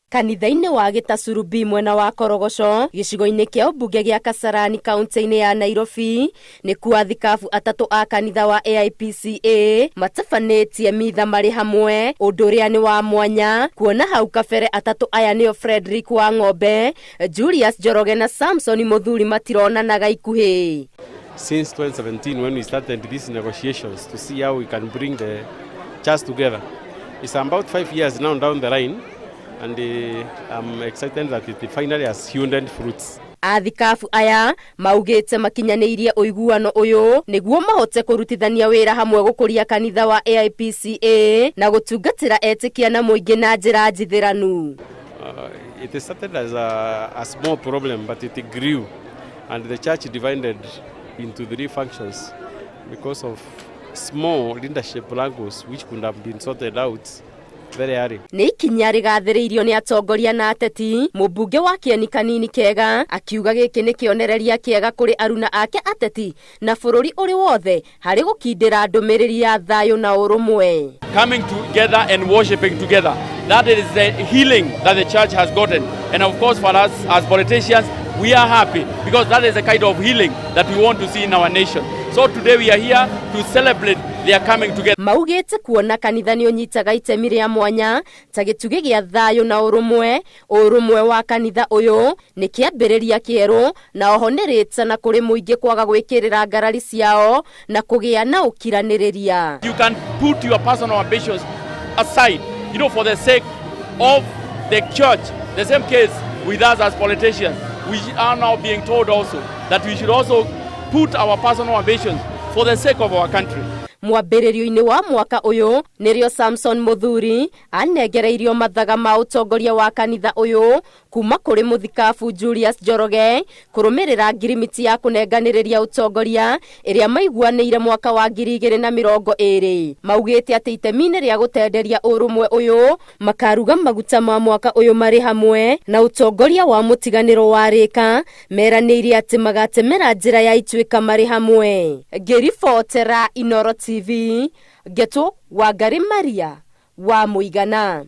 Kanitha-inĩ wa Gĩtacuru B mwena wa Korogoco gĩcigo-inĩ kĩa ũmbunge gĩa Kasarani kaunti-inĩ ya Nairobi nĩkuo athikabu atatũ a kanitha wa AIPCA matabanĩtie mitha marĩ hamwe ũndũ ũrĩa nĩ wa mwanya kuona hau kabere atatũ aya nĩo Frederick Wang'ombe, Julius Njoroge na Samson Mũthuri matironanaga ikuhĩ. Since 2017 when we started these negotiations to see how we can bring the church together. It's about 5 years now down the line and I'm excited that it finally has yielded fruits. Athikabu aya maugĩte makinyanĩirie ũiguano ũyũ nĩguo mahote kũrutithania wĩra hamwe gũkũria kanitha wa AIPCA na gũtungatĩra etĩkia na mũingĩ na njĩra njithĩranu. It started as a small problem, but it grew and the church divided into three factions because of small leadership wrangles which could have been sorted out very early. Nĩ ikinya rĩgathĩrĩirio nĩ atongoria na ateti. Mũmbunge wa Kĩeni Kanini Kega akiuga gĩkĩ nĩ kĩonereria kĩega kũrĩ aruna ake ateti na bũrũri ũrĩ wothe harĩ gũkindĩra ndũmĩrĩri ya thayũ na ũrũmwe. Coming together and worshiping together. That is the healing that the church has gotten. And of course, for us as politicians, we are happy because that is the kind of healing that we want to see in our nation. So today we are here to celebrate their coming together. Maugĩte kuona kanitha nĩ ũnyitaga itemi rĩa mwanya ta gĩtugĩ gĩa thayũ na ũrũmwe. Ũrũmwe wa kanitha ũyũ nĩ kĩambĩrĩria kĩerũ na oho nĩ rĩtana kũrĩ mũingĩ kwaga gwĩkĩrĩra ngarari ciao na kũgĩa na ũkiranĩrĩria. You can put your personal ambitions aside for the sake of the church. The same case with us as politicians. We are now being told also that we should also put our personal ambitions for the sake of our country. Mwambĩrĩrio-inĩ wa mwaka ũyũ nĩrĩo Samson Mũthuri anengereirio mathaga ma ũtongoria wa kanitha ũyũ kuma kũrĩ mũthikabu Julius Njoroge kũrũmĩrĩra ngirimiti ya kũnenganĩrĩria ũtongoria ĩrĩa maiguanĩire mwaka wa 2020. Maugĩte atĩ itemi-inĩ rĩa gũtenderia ũrũmwe ũyũ makaruga maguta ma mwaka ũyũ marĩ hamwe na ũtongoria wa mũtiganĩro wa rĩka. Meranĩire atĩ magatemera njĩra ya ituĩka marĩ hamwe. Ngĩribotera Inoro TV, Ngetu Wangari Maria wa Mũigana.